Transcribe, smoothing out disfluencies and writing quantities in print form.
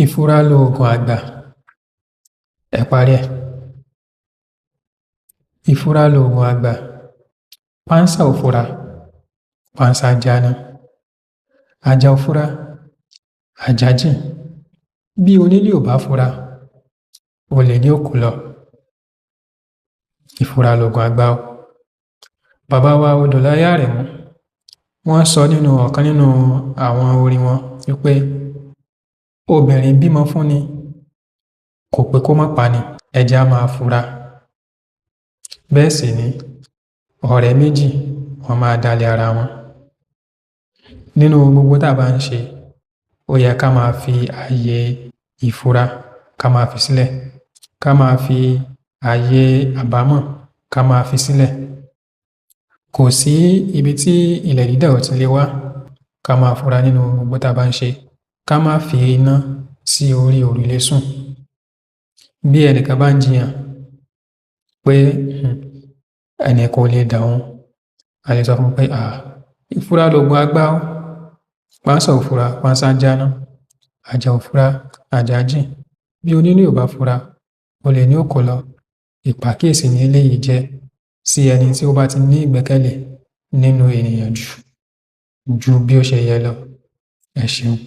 Ìfura loògùn àgbà. Ẹ parí ẹ̀. Ìfura loògùn àgbà. Páńsá ò fura, páńsá jáná. Àjà ò fura, àjà jìn. Bí onílé ò bá fura, olè ní ó kó lọ. Ìfura loògùn àgbà o. Bàbá wa Odòláyé Àrẹ̀mú, wọ́n sọ nínú ọ̀kan nínú àwọn orin wọn wípé obìnrin bímọ fúnni kò pé kó má pani, ẹ jẹ́ á máa fura. Bẹ́ẹ̀ sì ni ọ̀rẹ́ méjì wọ́n máa dalẹ̀ ara wọn. Nínú gbogbo tá a bá ń ṣe, ó yẹ ká máa fi ààyè ìfura ká máa fi sílẹ̀, ká máa fi ààyè àbámọ̀ ká máa fi sílẹ̀. Kò sí ibi tí ilẹ̀ dídà ò ti lè wá. Ká máa fura nínú gbogbo tá a bá ń ṣe, ká má fi iná sí orí òrùlé sùn. Bí ẹnìkan bá ń jiyàn pé ẹnìkan ò lè dà òun, a lè sọ fún un pé ìfura loògùn àgbà o. Páńsá ò fura, páńsá jáná. Àjà ò fura, àjà jìn. Bí onílé ò bá fura, olè ní ó kó lọ. Ìpàkíyèsí ni eléyìí jẹ́ sí ẹni tí ó bá ti ní ìgbẹ́kẹ̀lé nínú ènìyàn jù ju bí ó ṣe yẹ lọ. Ẹ ṣeun.